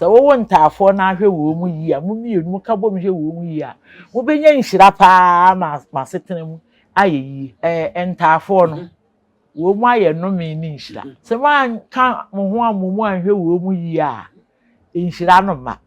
Sɛ wowo ntaafoɔ na ahwɛ wɔn mu yie a, mo mmienu moka bom hwɛ wɔn mu yie a, mobɛnya nhyira paa ma mo asetena mu ayɛ yie. Ɛɛ ntaafoɔ no, wɔn mu ayɛ nnome ne nhyira. Sɛ moanka mo ho ammɔ mu anhwɛ wɔn mu yie a, nhyira no mma.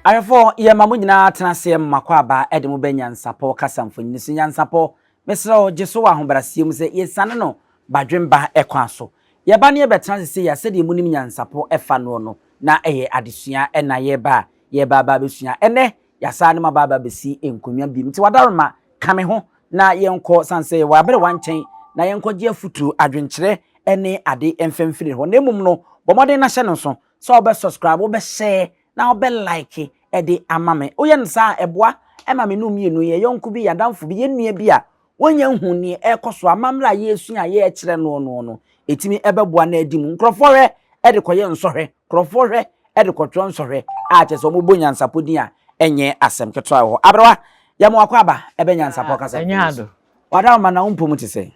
Ahwɛfoɔ, yɛma mo nyinaa tena aseɛ mmakɔ aba de mo bɛ nyansapɔ kasa mfonini so. Nyansapɔ, mesrɛ wo, gye so wɔ ahobrɛaseɛ mu sɛ yɛsiane no badwemba kwan so. Yɛba ne yɛbɛtena ase sei a, sɛdeɛ monim nyansapɔ fa noɔ no, na ɛyɛ adesua na yɛreba a yɛreba aba abɛsua. Ɛnnɛ, yɛasan ne mo aba aba abɛsi nkonnwa bio. Nti w'adaworoma, ka me ho na yɛnkɔ, sane sɛ yɛwɔ aberewa nkyɛn, na yɛnkɔgye afotuo, adwenkyerɛ ne ade mfa mfiri ne hɔ. Na mmom no, bɔ mmɔden na hyɛ no nso sɛ wobɛ subscribe, wobɛ share na wobɛ like de ama me. Woyɛ no saa a, ɛboa ma me ne wo mmienu, yɛn yɔnko bi, yɛn adamfo bi, yɛn nua bi a Wɔnnya nhu nea ɛrekɔ so, amammerɛ a yɛresua a yɛrekyerɛ noɔ noɔ no, ɛtumi bɛboa na adi mu. Nkurɔfoɔ hwɛ de kɔyɛ nsɔhwɛ, nkurɔfoɔ hwɛ de kɔtwerɛ nsɔhwɛ a kyerɛ sɛ wɔbɔ nyansapɔ din a ɛnyɛ asɛm ketewa wɔ hɔ. Aberewa, yɛma w'akwaaba ɛbɛ nyansapɔ kasa Ɛnyɛ ado. W'adaworoma na wo mpɔ mu te sɛn?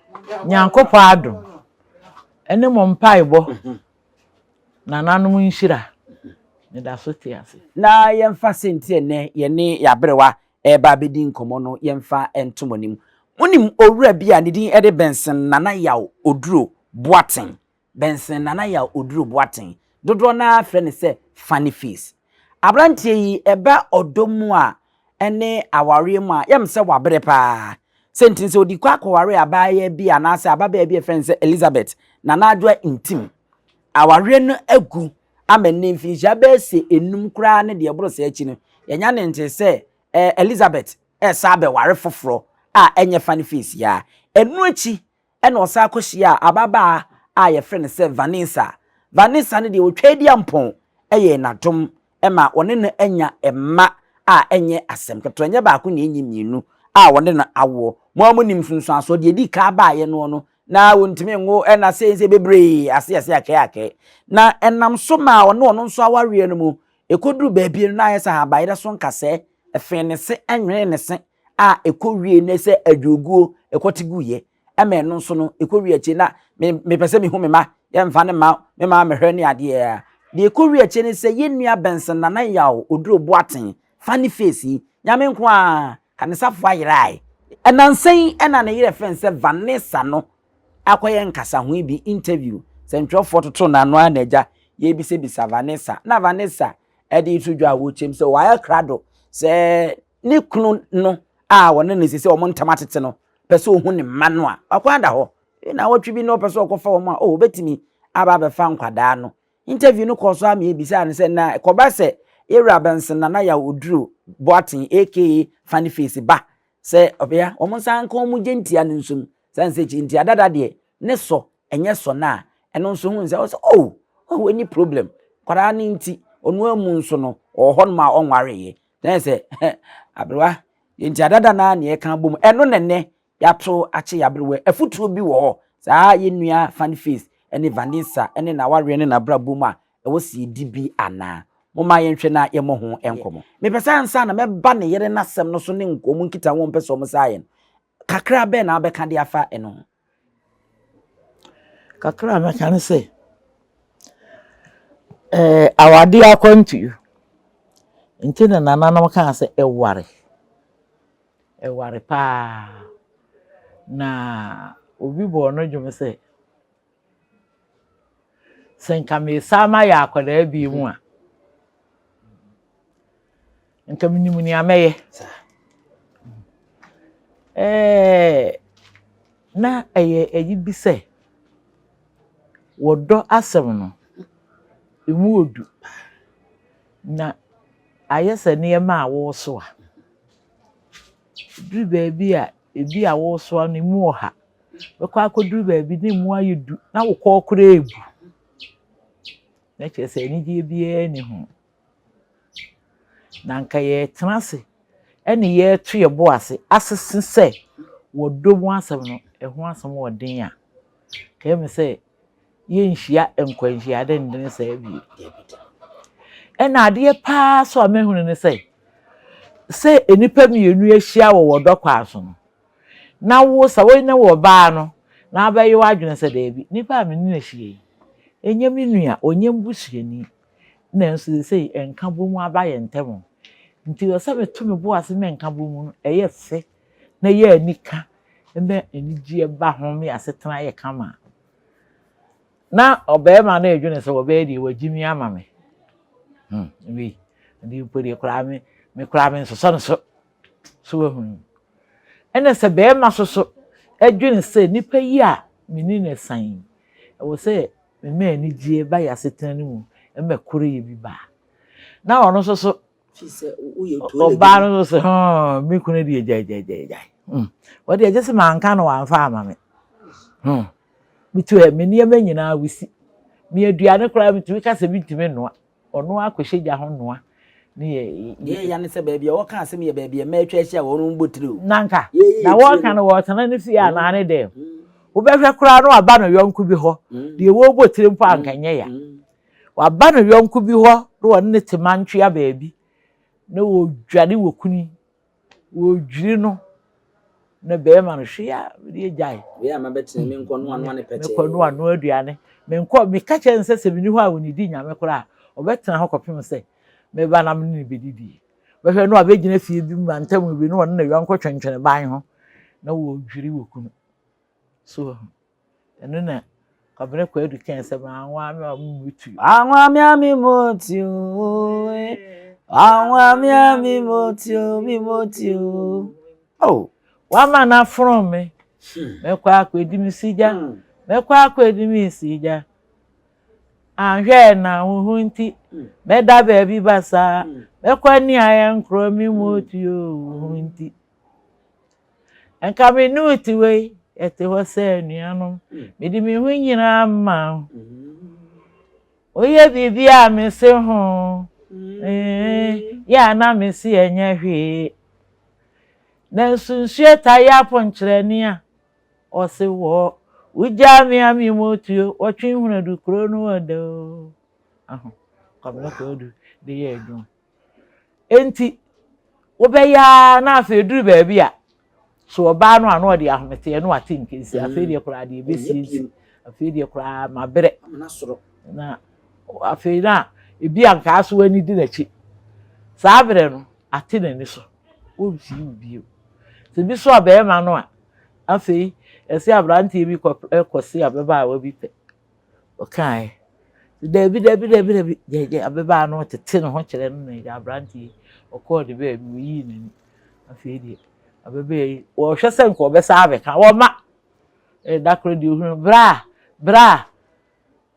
Nyankopɔn adom ɛne mo mpaebɔ, nananom nhyira, meda so te ase. Na yɛmfa sɛnti ɛnnɛ yɛne y'aberewa reba abɛdi nkɔmmɔ no, yɛmfa nto mo anim. Monim owura bi a ne din de Benson Nana Yaw Oduro Boateng? Benson Nana Yaw Oduro Boateng. Dodoɔ no ara frɛ no sɛ Funny Face. Aberanteɛ yi, ɛba ɔdɔ mu a ɛne awareɛ mu a, yɛm sɛ wabrɛ pa ara. Sɛ nti no, sɛ ɔdi kɔ akɔware abaayewa bi anaasɛ ababaa bi a yɛfrɛ no sɛ Elizabeth Nana Adwoa Ntim, awareɛ no agu ama nnɛ mfinhyia bɛyɛ sɛ enum koraa ne deɛ ɛboro saa akyi no, yɛanya ne ntee sɛ eh, Elizabeth ɛresa abɛware foforɔ a ɛnyɛ funny face yi ara. Ɛno akyi ɛna ɔsan kɔhyiaa ababaa a yɛfrɛ no sɛ Vanessa. Vanessa no deɛ ɔtwa adi ampɔn yɛɛ n'adom ma ɔne no anya mma a ɛnyɛ asɛm ketewa, ɛnyɛ baako na ɛnyɛ mmienu a ɔne no awoɔ. Mo ara monim nsunsuansoɔ, deɛ ɛdii kan baeɛ noɔ no, na wɔntumi nwo ɛna sei sɛ bebree ase ase akɛɛ akɛɛ. Na ɛnam so maa ɔne ɔno nso awareɛ no mu, ɛkɔduru baabi no na ayɛ sɛ ahabayerɛ so nkasɛɛ, ɛfee ne se, ɛnwenee ne se a ɛkɔwiee ne sɛ adwoguo ɛkɔte guiɛ. Ɛma ɛno nso no ɛkɔwie akyire na me mepɛ sɛ mehu me mma, yɛmfa ne mma me maa mehwɛ ne adeɛ a. Deɛ ɛkɔwie akyire ne sɛ yɛn nua Benson Nana Yaw Oduro Boateng, funny face yi, Nyame nko ara, Ka ne safoa yerae. Nnansa yi na ne yere frɛ no sɛ Vanessa no akɔyɛ nkasahoe bi, interview. Sɛntwerɛfoɔ totoo n'ano ara na agya yɛrebisabisa Vanessa. Na Vanessa de reto dwa a ɔrekyerɛ mu sɛ wayɛ krado sɛ ne kunu no a ɔne no sɛ wɔn ntam atete no pɛ sɛ ɔhu ne mma no a, wakwan da hɔ. Nnawɔtwe bi na ɔpɛ sɛ ɔkɔfa wɔn a, oh, ɔbɛtumi aba abɛfa nkwadaa no. Interview no kɔɔ so ara ma yɛbisaa no sɛ, na ɛkɔba sɛ Yɛwura Benson Nana Yaw Oduro Boateng aka Funny Face ba sɛ ɔbea, wɔn nsa nka wɔn gye ntia no nso mu. Sane sɛ kyi ntia dada deɛ, ne sɔ ɛnyɛ sɔ no a, ɛno nso hu sɛ ɔsɛ oh, oh, any problem. Nkwadaa no nti, ɔno amu nso no, ɔwɔ hɔnom a ɔnwareeɛ. Na yɛ sɛ, aberewa, ntia dada no ara na yɛka bom. Ɛno na ɛnnɛ Yɛato akye yɛaberewa. Afutuo bi wɔ hɔ saa yɛn nua Funny Face ne Vanessa ne n'awareɛ ne n'abrabɔ mu a ɛwɔ sɛ yɛdi bi anaa? Momma yɛnhwɛ na yɛmmɔ ho nkɔmmɔ. Mepɛ sɛ ansa na mɛba ne yere no asɛm no so ne wɔn nkitaho a wɔmpɛ sɛ wɔsan yɛ no, kakra bɛn na wobɛka de afa ɛno ho? Kakra a mɛka ne sɛ, ɛɛ awadeɛ akwantuo nti na nananom kaa sɛ ɛware. Ɛware paa. Na obi bɔɔ no dwom sɛ, Sɛ nka meresan mayɛ akwadaa bio a, nka menim nea mɛyɛ. Ɛɛ na ɛyɛ ayi bi sɛ, wɔdɔ asɛm no, emu odu. Na ayɛ sɛ nneɛma a woresoa. Ɛduru baabi a, ebi a woresoa no emu wɔ ha. Bɛkɔ akɔduru baabi na emu ayɛ du na wo kɔn koraa rebu. Na kyerɛ sɛ anigyeɛ biara nni ho. Na anka yɛretena ase ne yɛreto yɛn bo ase asese sɛ wɔdɔ mu asɛm no, ɛho asɛm wɔ den a, nka ɛyɛ me sɛ. Yɛnhyia nkwanhyia dendene saa bio. Ɛna adeɛ paa so a mahunu ne sɛ, sɛ nnipa mmienu ahyia wɔ wɔdɔ kwan so no, na wo sɛ wo ne wɔ baa no na abɛyɛ w'adwene sɛ daabi, nipa a me ne no ahyia yi, ɛnyɛ me nua, ɔnyɛ me busuani, nanso seesei nkabom aba yɛn ntam. Nti ɛwɔ sɛ meto me bo ase ma nkabom no ɛyɛ fɛ na ɛyɛ anika ma anigyeɛ ba ho ma asetena yɛ kama. Na ɔbarima no redwene sɛ wɔbɛyɛ deɛ wagye mi ama me. Wei, ɛde mpo deɛ koraa me, me koraa me nsosɔ no so. So wahunu. Ɛna sɛ barima soso ɛdwene sɛ nipa yi a me ne no san yi, ɛwɔ sɛ mema anigyeɛ ba yɛ asetena no mu, ɛma koreyɛ bi ba. Na ɔno nso so Ɔbaa no nso sɛ, hmm, me kunu deɛ gyae gyae gyae gyae. Hmm. Wɔde agye sɛ manka no wamfa ama me. Hmm. Metu ɛ, me nneɛma nyinaa wusi. Me aduane koraa metumi ka sɛ mentumi nnoa. Ɔno akɔhyɛ gya ho noa. Ne yɛ. Deɛ ɛya ne sɛ baabi a wɔka asɛm yɛ baabi a mmaa atwa ahyia a wɔn bɔ tiri o. Nanka. Na wɔka no wɔtena ne fie anaa ne dɛm. Wobɛhwɛ koraa no waba no yɔnko bi hɔ. Deɛ wɔbɔ tiri mpo anka nyɛ ya. Waba ne yɔnko bi hɔ na wɔne no te mantwea baabi na wɔredwane wɔ kunu wɔredwiri no na bɛrima no hwee a mede agyae. Wei a mabɛtena me nkɔ no anoa ne pɛkyɛɛ. Mekɔ no anoa aduane. Menkɔ meka kyerɛ no sɛ sɛ menni hɔ a wɔnidi nyame koraa a ɔbɛtena hɔ kɔpem sɛ meba na mene no bɛdidie. Bɛhwɛ no abɛgyina fie bi mantam bi na ɔne ne yɔnko twentwene ban ho na wɔredwiri wɔ kunu. So wahu? Ɛno na Kwabena Kwadu kae sɛ manwa me a me tu. Anwa me a me motu. Anwa me a me motu, me motu. Oh, wama no afono me. Mɛkɔ akɔdi me sigya. Mɛkɔ akɔdi me sigya. Anhwɛ na wo ho nti. Mɛda baabi basaa. Mɛkɔ nea ɛnkorɔ me motu wo ho nti. Nka me ne wo te wei, yɛte hɔ sɛ anuanom. Mede me ho nyinaa ma wo. Woyɛ biribi a mese ho, yɛ a na mese ɛnyɛ hwee. Nanso nsuo taa yɛ aponkyerɛne a, ɔse wɔ. Wogyaa me a me motuo, wɔtwe hunadu kuro no ɔdɛ o. Aho, Kwabena Kwadu de yɛ adwuma. Enti, wobɛyɛ ara na afei eduru baabi a, so ɔbaa no a na ɔde ahometeɛ na wate nkensi mm. afei deɛ koraa deɛ ɛbɛsie nsi afei deɛ koraa mabrɛ na afei na ebi ankaa so ani di n'akyi saa berɛ no ate n'ani so wɔmfii wo bio sɛ bi so abɛɛma no a afei ɛsɛ aberanteɛ bi kɔ kɔse ababaawa bi pɛ Ɔkaeɛ, Dabi, dabi, dabi, dabi, gyae, ababaa no tete ne ho kyerɛ no na agya aberanteɛ yi, ɔkɔɔ ne baabi, ɔyii n'ani. Afei deɛ, ababaa yi, wɔhwɛ sɛ nka ɔbɛsa abɛka, wɔma. Da koro deɛ ɔhunu no, bra, bra,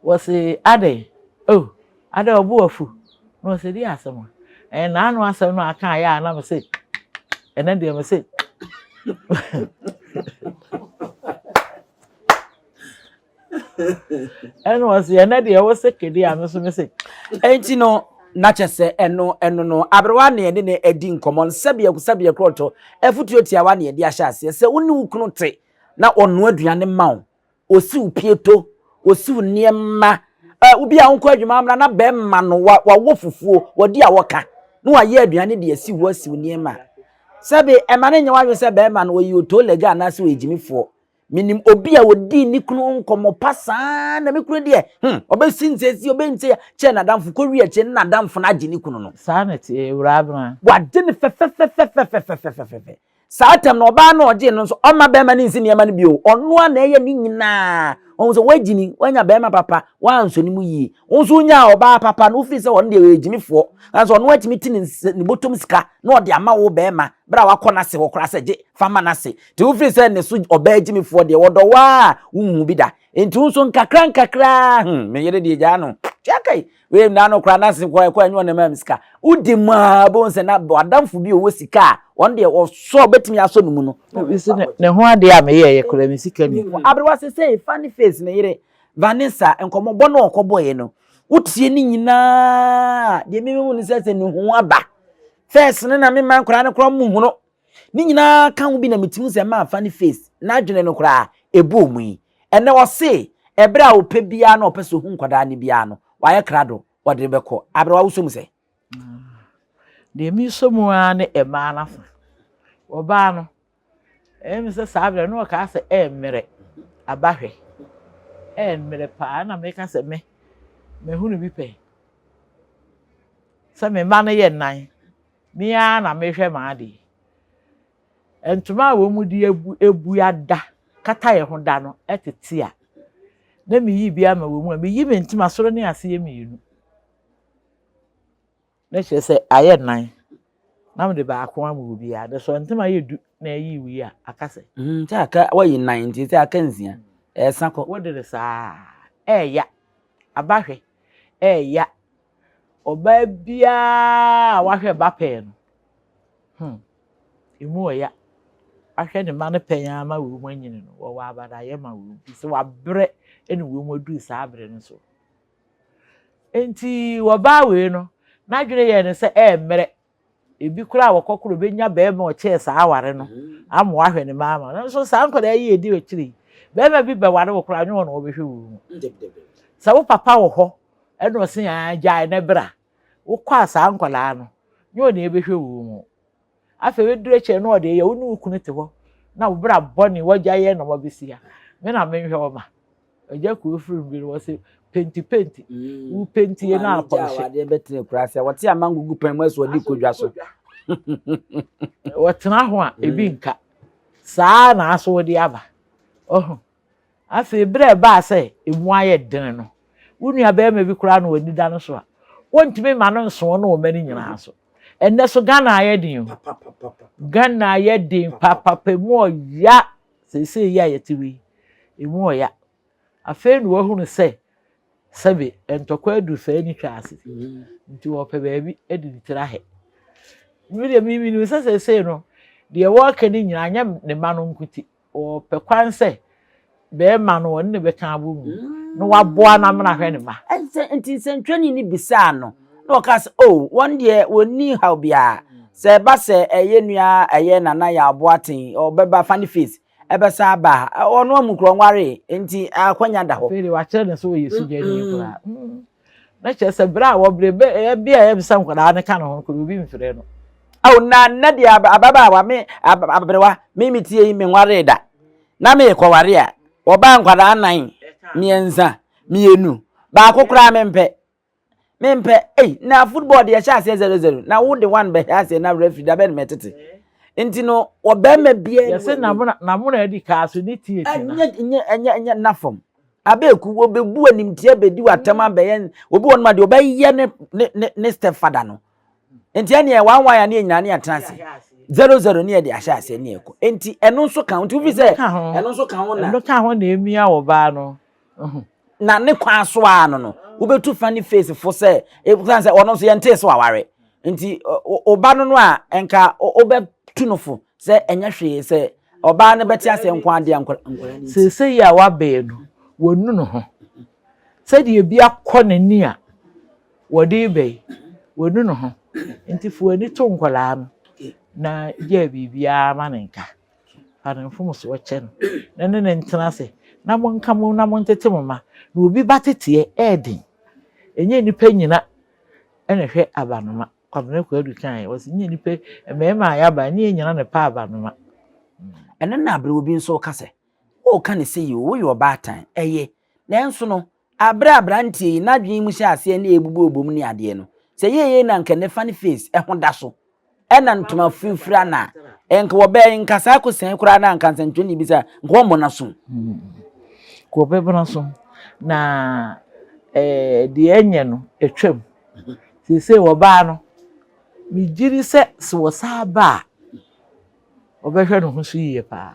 wɔse adɛn, oh, adɛn ɔbo afu. Na ɔse deɛ asɛm a, ɛɛ n'ano asɛm no aka ayɛ a na me se, ɛnɛ deɛ me se, ɛna ɔsi ɛnɛ deɛ ɛwɔ sɛ kedi a me nso me se. Enti no na kyɛ sɛ ɛno ɛno no aberewa ne ɛne ne adi nkɔmmɔ no sɛbeɛ sɛbeɛ korɔtɔ afutuo tiawa ne ɛde ahyɛ aseɛ sɛ wo ne wo kunu te na ɔnoa aduane ma wo ɔsi wo pieto ɔsi wo nneɛma obi a wonkɔ adwuma mmra na bɛrima no wawɔ fufuo wɔdi a wɔka na wayɛ aduane de asi hɔ asi wo nneɛma sɛbe ɛma no nyɛ w'adwene sɛ bɛrima no ɔyɛ otoo lega anaasɛ ɔyɛ gyimifoɔ Menim obi a ɔdii ne kunu nkɔmmɔ pa saa na me kunu deɛ, hmm, ɔbɛsi nsɛsi, ɔbɛyi nsɛ kyɛ n'adamfo, kɔwie akyire ne n'adamfo no agye ne kunu no. Saa na ɛte, Awuraa Abena. Wagye no fɛfɛfɛfɛfɛfɛfɛfɛfɛ. Saa tam no, ɔbaa no a ɔgyee no nso, ɔmma bɛrima no nsi nneɛma no bio. Ɔno ara na ɛyɛ ne nyinaa. Ɔhu sɛ woagye ni, woanya bɛrima papa, woansɔ ne mu yie. Wo nso wonyaa ɔbaa papa no, wofiri sɛ ɔno deɛ ɔyɛ gyimifoɔ. Nanso ɔno atumi te ne bɔtɔm sika na ɔde ama wo bɛrima berɛ a wakɔ n'ase hɔ koraa sɛ gye fa ma n'ase. Nti wofiri sɛ ne so ɔbaa gyimifoɔ deɛ wɔdɔ wo a wonhu bi da. Nti wo nso nkakra nkakra hmm, me yere deɛ gyaa no. Tua kai, wei nna no koraa n'ase koraa ɛkɔ ɛnyɛ ɔna maa me sika. Wodi mu a wobɛhu sɛ na w'adamfo bi a ɔwɔ sika a ɔno deɛ ɔsɔ ɔbɛtumi asɔ ne mu no. Ne ho adeɛ a meyɛeɛ koraa me sika ni. Aberewa sesei funny face ne yere Vanessa nkɔmmɔbɔ no ɔkɔbɔeɛ no wotie ne nyinaa deɛ memehu ne sɛ sɛ ne ho aba. First no na mema nkwadaa no koraa mu hunu Ne nyinaa ka ho bi na metumi sɛ maa funny face n'adwene no koraa ɛbɔɔ mu yi. Ɛnɛ ɔse Ɛberɛ a ɔpɛ biara na ɔpɛ sɛ ɔhu nkwadaa no biara no, wayɛ krado, ɔde bɛkɔ. Aberewa wosɔ mu sɛ? Deɛ mesɔ mu ara ne mmaa no afa. Ɔbaa no, ɛyɛ me sɛ saa berɛ no ɔkaa sɛ ɛmmerɛ abahwɛ. Ɛmmerɛ paa na meka sɛ me, mahunu bi pɛn. Sɛ me mma no yɛ nnan, me ara na mehwɛ m'adeɛ. Ntoma a wɔde abu abua da kata yɛn ho da no tete a, na meyi bi ama wɔn mu a, meyi me ntoma soro ne aseɛ mmienu. Na kyerɛ sɛ ayɛ nnan. Na mede baako ama obiara. De sɛ ntoma yɛ du na ayi wei a, aka sɛ. Mm, sɛ aka wayi nnan nti sɛ aka nsia. Ɛsa kɔ. Wode no saa ɛɛya. Abahwɛ ɛɛya. Ɔbaa biara a wahwɛ ba pɛɛ no, hmm, emu ɔya. Wahwɛ ne mma no pɛn ara ma wɔn anyini no, wɔwɔ abadayɛ ma wɔn. Sɛ wabrɛ ne wɔn aduru saa bere no so. Enti ɔbaa wei no, n'adwene yɛɛ no sɛ ɛremmrɛ. Ebi koraa a wɔkɔ koro bɛnya barima a ɔkyɛɛ saa aware no ama wahwɛ ne mma ama. Nanso saa nkwadaa yi edi akyire yi, barima bi bɛware wo koraa, nyɛ wɔn na wɔbɛhwɛ wo mu. Sɛ wo papa wɔ hɔ ɛna ɔse aa gyae na bra, wokɔ a saa nkwadaa no, nyɛ wɔn na ɛbɛhwɛ wo mu. Afei bɛduru akyire no ɔde yɛ wo ne wo kunu te hɔ na wo bra bɔne wagya yɛ na wabɛsi ha. Me na menhwɛ wo ma. Agya kuo firi bi no wɔsi penti penti. Mm. Wo penti yɛ na apɔlhyɛ. Awadeɛ bɛtena kura sɛ wɔte amango gu pɛn mu ɛso ɔde kodwa so. Wɔtena ho a ebi mm. nka. Saa na aso wɔde aba. Ɔho. Afei berɛ ɛbaa sɛ emu ayɛ den no, wo nua bɛrima bi koraa na wɔani da no so a, wɔntumi ma no nso ne wɔn ani nyinaa so. Ɛnnɛ so Ghana ayɛ den o. Ghana ayɛ den papapa mu ɔya. Seesei yi a yɛte hɔ yi, emu ɔya. Afei na wɔahunu sɛ sɛbe ntɔkwa adu saa ni twa ase. Nti wɔpɛ baabi de ne tiri ahɛ. Me deɛ menim sɛ seesei no, deɛ wɔreka no nyinaa nyɛ ne mma no nko ti. Wɔpɛ kwan sɛ bɛrima no wɔne no bɛka abɔ mu na waboa no amena hwɛ ne mma. Nti nsɛntwerɛni no bisaa no na ɔkaa sɛ, Oh, wɔn deɛ wɔnni haw biara. Sɛ ɛba sɛ ɛyɛ nua ɛyɛ Nana Yaw Boateng, ɔbɛba funny face, ɛbɛsan aba ha. Ɔno amu koraa ɔnwaree, nti akwanya da hɔ. Afei deɛ wakyerɛ no sɛ ɔyɛ sugyani koraa. Na kyerɛ sɛ berɛ a wɔbrɛ bɛ ɛbi a ɛyɛ sɛ nkwadaa no ka ne ho koraa obi mfrɛ no. Ao na nnɛ deɛ ababaawa me aberewa me me tie yi menwaree da na merekɔware a wɔbaa nkwadaa nnan mmiɛnsa mmienu baako koraa mempɛ mempɛ ei na football deɛ ɛhyɛ aseɛ zero zero na wo de one bɛhyɛ aseɛ na referee da bɛn mɛtete nti no ɔbɛrima biara yɛsɛ namona namona adi kaa so ne tie ti na ɛnyɛ ɛnyɛ ɛnyɛ ɛnyɛ na fam Abeku, wɔbɛbu animtia bɛdi w'atɛm abɛyɛ obi wɔ no ma deɛ ɔbɛyɛ ne ne ne ne step father no nti ɛneɛ one one a ne yɛnyina ne yɛatena ase 00 ne yɛde ahyɛ aseɛ ne yɛkɔ nti ɛno nso ka ho nti wofi sɛ ɛno nso ka ho na ɛno ka ho na emia wɔ baa no na ne kwan so a no no wobɛtu funny face fo sɛ ɛsiane sɛ ɔno nso yɛntee sɛ waware nti ɔba no no a nka wobɛtu no fo sɛ ɛnyɛ hwee sɛ ɔbaa no bɛte aseɛ nko adeɛ nkwadaa no nti. Seesei a wabɛn no, wanu ne ho. Sɛdeɛ ebi akɔ n'ani a wɔde reba yi, wanu ne ho. Nti fa w'ani to nkwadaa no na gyaa biribiara ma no nka. Fa ne mfomsoɔ kyɛ no na ne no ntena ase na monka mo na montete mo mma. Na obi ba teteɛ ɛyɛ den. Ɛnyɛ nnipa nyina na ɛhwɛ abanoma. Kwabena Kwadu kae, ɔse nyɛ nipa mmarima a yɛaba nyɛ yɛn nyina na ɛpɛ abanoma. Ɛno na aberewa bi nso reka sɛ, Woreka no sei oo, woyɛ ɔbaatan, ɛyɛ. Nanso no, bere a aberanteɛ yi n'adwene mu hyɛɛ aseɛ ne ɛrebubu ɔbom ne adeɛ no, sɛ ɛyɛɛ yei na anka ne funny face ho da so na ntoma firafira no a, nka wɔbɛn, nka saa kosɛn koraa na anka nsɛntwerɛni bi sɛ nka wɔmmɔ n'asom. Nka wɔbɛbɔ n'asom. Na eh, deɛ ɛnyɛ no, atwam. Seesei ɔbaa no, megye di sɛ sɛ ɔsan ba a, ɔbɛhwɛ ne ho so yie paa.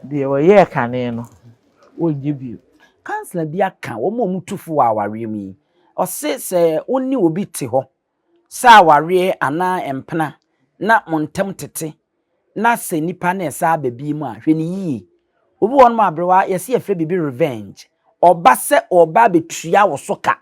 Deɛ ɔyɛɛ kane no, ɔnyɛ bio. Councillor bi aka wɔn a wɔtu fo wɔ awareɛ mu yi, ɔse sɛ wo ne obi te hɔ sɛ awareɛ anaa mpena na mo ntam tete na sɛ nipa no ɛsan aba bi mu a, hwɛ no yie. Obi wɔ hɔnom a aberewa yɛse yɛfrɛ biribi revenge, ɔba sɛ ɔreba abɛtua wo so ka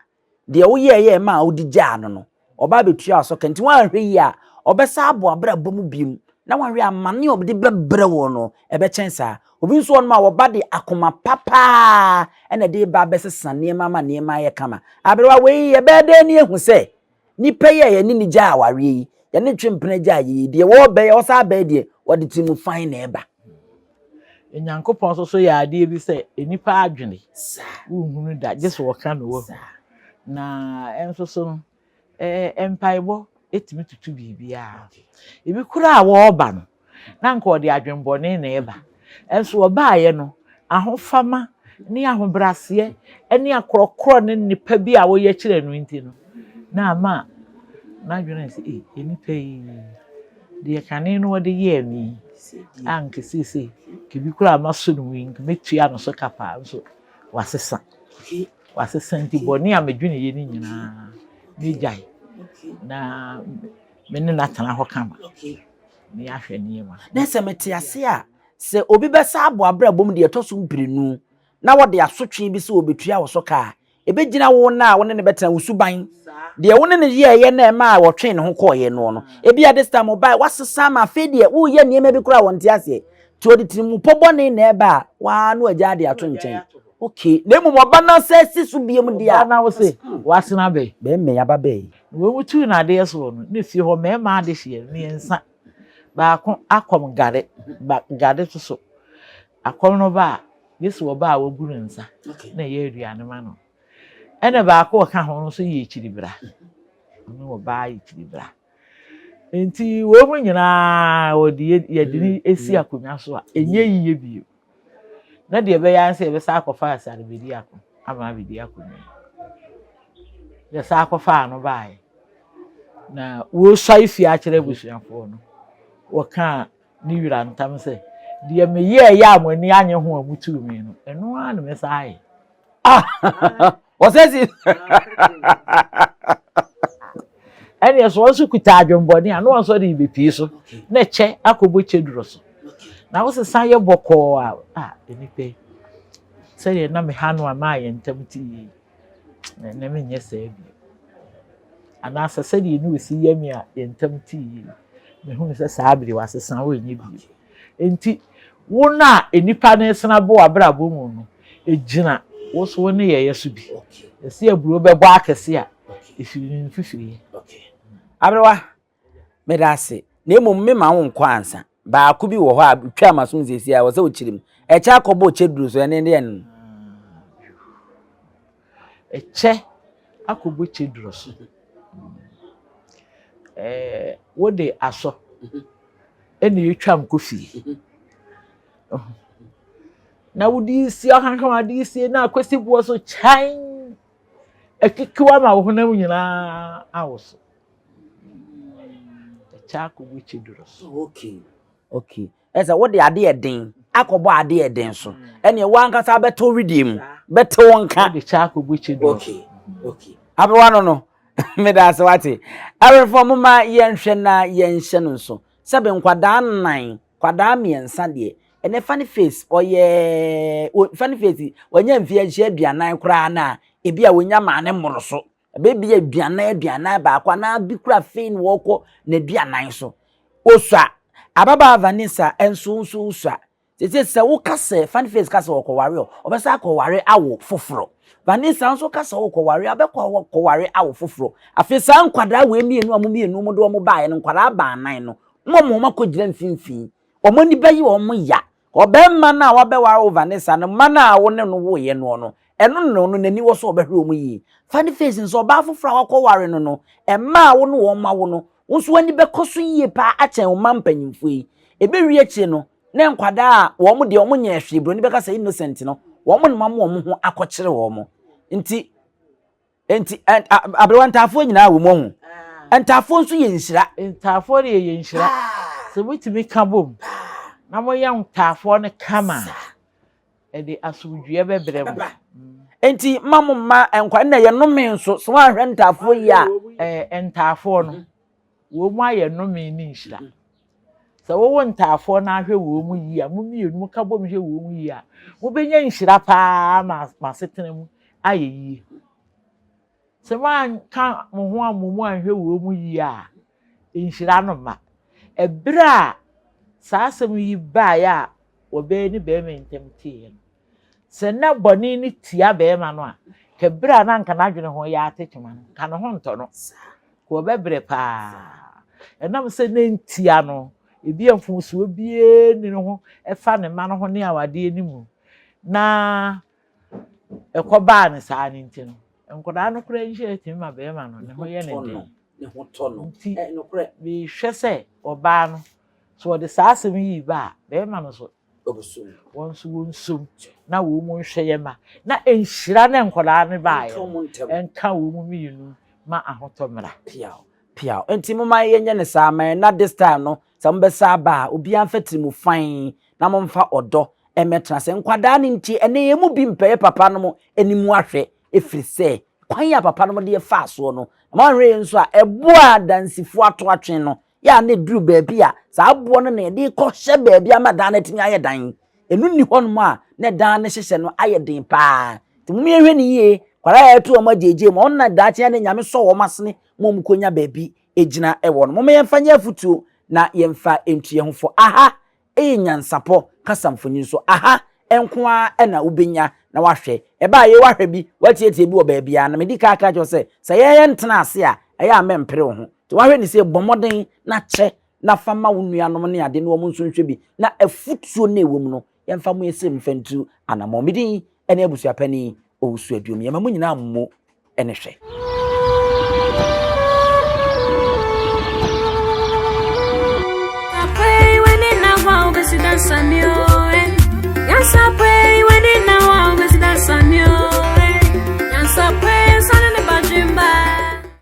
Deɛ woyɛeɛ maa wode gyaa no no, ɔba abɛtua wo so ka. Nti woanhwɛ yie a, ɔbɛsan abɔ abrabɔ mu bio. na wanhwɛ amane a ɔde bɛbrɛ wɔ no ɛbɛkyɛn saa. Obi nso wɔ nom a wɔba de akoma pa paa ɛna ɛde ba abɛsesa nneɛma ama nneɛma ayɛ kama. Aberewa wei yɛbɛyɛ dɛn ne ehu sɛ nipa yi a yɛne ne gya awareɛ yi, yɛne twe mpena gya yi, deɛ wɔbɛyɛ ɔsa abɛyɛ deɛ wɔde ti mu fan na ɛba? Nyankopɔn nso so yɛ adeɛ bi sɛ nipa adwene wohunu da gye sɛ wɔka no wɔ na ɛnso so no, mpaebɔ etumi tutu biribiara. Ebi koraa a wɔreba no, na nka ɔde adwenbɔne na ɛba, ɛnso ɔbaayɛ no, ahofama ne ahobrɛaseɛ ne akorɔkorɔ ne nipa bi a wɔyɛ kyerɛ no nti no, na ama n'adwene sɛ ee, nipa yi deɛ kane no wɔde yɛɛ me yi a, nka seesei kebi koraa ma so no mu yi, nka metua no so kapa nso wasesa wasesa, nti bɔne a medwene yɛ no nyinaa megyae na me ne no atena hɔ kama na yɛahwɛ nneɛma. Na sɛ mete ase a, sɛ obi bɛsa abɔ abrabɔ mu deɛ ɛtɔ so mprenu na wɔde asotwe bi sɛ wɔbɛtua wo so kaa, ɛbɛgyina wo na a wo ne ne bɛtena wo suban deɛ wo ne ne yɛɛyɛ na ɛma a wɔtwe ne ho kɔɔyɛ noɔ no. Ebi a this time ɔbaa wasesa ama afei deɛ woyɛ nneɛma bi koraa a wɔnte aseɛ, nti ɔde tirimupɔ bɔne na ɛba a waa no agya de ato nkyɛn. Okay, na mmom ɔba no sɛ si so biom deɛ a, ɔba na wo se wasena bɛ. Bɛrima yaba bɛyi. Wɔn mu tuu n'adeɛ soɔ no, ne fie hɔ mmarima adehyeɛ mmiɛnsa, baako akɔm gare ba gare to so akɔm no ba a, yesu ɔba a wagu ne nsa na ɛyɛ aduane ma no, ɛna baako a ɔka ho no nso yɛ akyiribra, ɔno ɔbaa yɛ kyiribra, nti wɔn mu nyinaa wɔde yɛde ne esi akonnwa so a ɛnyɛ yie bio, na deɛ ɛbɛyɛ ara sɛ yɛbɛsa akɔfa asare bɛdi ako ama abɛdi akonnwa yi. Yɛsa akɔfa ano baeɛ na wɔresuae fie akyerɛ abusuafoɔ no, wɔkaa ne wura ntam sɛ deɛ meyɛɛ yɛ a mo ani anye ho a mutuu me no, ɛno ara na mɛsa ayɛ. Ah, wɔsɛ si. Ɛnneɛ so wɔn nso kuta adwembɔne a na wɔn nso de bepie so na kyɛ akɔbɔ kyɛ duro so na wosesa yɛ bɔkɔɔ a, a nipa yi sɛdeɛ na me ha no a maa yɛn ntam ti yie na menyɛ saa bio, anaasɛ sɛdeɛ ne osi yɛ me a yɛn ntam ti yie, mehunu sɛ saa abere wasesa wɔnyɛ bio. Nti wo na nipa no esena bɔ w'abrabɔ mu no, egyina wo so wo ne yɛyɛ so bi esi aburo bɛbɔ akɛse a efiri ne mfifiri. Aberewa, meda ase, na mmom me ma wo nkɔ ansa. Baako bi wɔ hɔ a twa ama som siesie a wɔ sɛ wokyerɛ mu. Ɛkyɛ akɔbɔ kyɛ duro so, ɛne deɛ no. Ɛkyɛ akɔbɔ kyɛ duro so, wode asɔ ɛna etwa nkɔ fie na wode sie ɔkankan ade sie na akɔsi boɔ so kyan akikiwa ma wo honam nyinaa awo so. Ɛkyɛ akɔbɔ kyɛ duro so. Okay, ɛsɛ wode adeɛ den akɔbɔ adeɛ den so, ɛneɛ wankasa bɛto widie mu bɛte wo nka. Wode kyɛ akɔbɔ kyɛ duro so. Okay, aberewa no, meda ase wate. Awerɛfoɔ, moma yɛnhwɛ na yɛnhyɛ no nso sɛbe nkwadaa nnan, nkwadaa mmiɛnsa deɛ, ɛnɛ Funny Face ɔyɛ Funny Face wɔnyɛ mfeɛ ahyia 40 koraa na ebi a wɔnya maa ne mmoro so ɛbɛbi 40, 41 anaa bi kora afei na wɔkɔ n'aduanan so. Osua ababaawa Vanessa nso osua sese sɛ woka sɛ Funny Face ka sɛ ɔkɔware ɔ ɔbɛsa akɔware awo foforɔ. Vanessa nso ka sɛ ɔkɔware, abɛkɔ kɔware awo foforɔ. Afei saa nkwadaa wei mmienu a mo mmienu mo de wɔn baeɛ no, nkwadaa baanan no, mo mo wɔn akɔgyina mfimfini, wɔn ani bɛyɛ wɔn ya. Ɔbɛrima no a wabɛware wo Vanessa no mma no a wo ne no woyɛ no, ɛno no n'ani wɔ so ɔbɛhwɛ wɔn yie. Funny Face nso, ɔbaa foforɔ a wakɔware no, mmaa a wo ne wɔn ma wo no, wo nso w'ani bɛkɔ so yie paa akyɛn wo mma mpanyinfoɔ yi. Ɛbɛwie akyire no na nkwadaa a wɔn deɛ wɔn nyɛ hwee, buroni bɛka sɛ innocent no, wɔn na wɔn wɔn ho akɔkyere wɔn. Nti aberewa, ntaafoɔ nyinaa wɔ mu ɔho. Ntaafoɔ nso yɛ nhyira. Ntaafoɔ deɛ yɛ nhyira sɛ motumi ka bom na moyɛ ntaafoɔ no kama a, ɛde asomdwoeɛ bɛbrɛ mo. Nti ma mo mma nkwa na yɛ nnome nso so wɔahwɛ ntaafoɔ yi a. Ntaafoɔ no wɔn mu ayɛ nnome ne nhyira. Sɛ wɔwɔ ntaafoɔ no ahwɛ wɔn mu yie a, mo mmienu mo ka bom hwɛ wɔn mu yie a, mobɛnya nhyira paa ma mo asetena mu ayɛ yie. Sɛ moanka mo ho ammɔ mu anhwɛ wɔn mu yie a, nhyira no ma ɛberɛ a. Saa asɛm yi baeɛ a ɔbaa ne barima ntam teeɛ no, sɛ na bɔne no tia barima no a, ka berɛ a na anka n'adwene ho yɛ atekyema no, nka ne ho ntɔ no. Ka ɔbɛbrɛ paa. Ɛnam sɛ na ɛntia no, ebia mfomsoɔ biara nni ne ho ɛfa ne mma no ho ne awadeɛ no mu, na ɛkɔbaa no saa no nti no, nkwadaa no koraa nhyira tumi ma barima no ne ho yɛ ne den. Ne ho tɔ no. Nti mehwɛ sɛ ɔbaa no, sɛ ɔde saa asɛm yi ba a, barima no nso, wɔn nso wɔnsom na wɔn mu nhwɛ yɛ ma na nhyira ne nkwadaa no baeɛ no nka wɔn mu mmienu ma ahotɔ mmra. Piaw piaw. Nti momma yɛnyɛ no saa ma na this time no sɛ mobɛsa aba a obiara mfa tirimu fann na momfa ɔdɔ mmɛtena ase. Nkwadaa no nti ɛnɛ yɛn mu bi mpɛ yɛ papa nom anim ahwɛ ɛfiri sɛ kwan a papa nom de yɛ faa soɔ no na moanhwɛ yɛn nso a ɛboɔ a adansifoɔ ato atwene no yɛ a na ɛduru baabi a saa aboɔ no na yɛde kɔhyɛ baabi ama dan no atumi ayɛ dan. Ɛno nni hɔnom a na dan no hyehyɛ no ayɛ den paa. Nti mom yɛnhwɛ no yie, kwadaa a yɛto wɔn agyegye mu, wɔn na daakye ne Nyame sɔ wɔn asene ma wɔn kɔnya baabi gyina wɔ no. Mom yɛmfa nyɛ afutuo na yɛmfa ntu yɛn ho fo. Aha yɛ nyansapɔ kasa mfonyin so. Aha nko ara na wobenya na woahwɛ. Ɛba a, yei woahwɛ bi, woatietie bi wɔ baabiara. Na medi kan aka akyerɛ wo sɛ, sɛ yɛntena ase a, ɛyɛ a mɛmpere wo ho. Nti woahwɛ no sei, bɔ mmɔden na kyɛ na fa ma wo nuanom ne ade na wɔn nso nhwɛ bi. Na afutuo no a ɛwɔ mu no, yɛmfa mo yɛsrɛ mu mfa ntu anammɔn. Me din ne Abusuapanin Owusu Aduom. Yɛma mo nyinaa mmo ne hwɛ.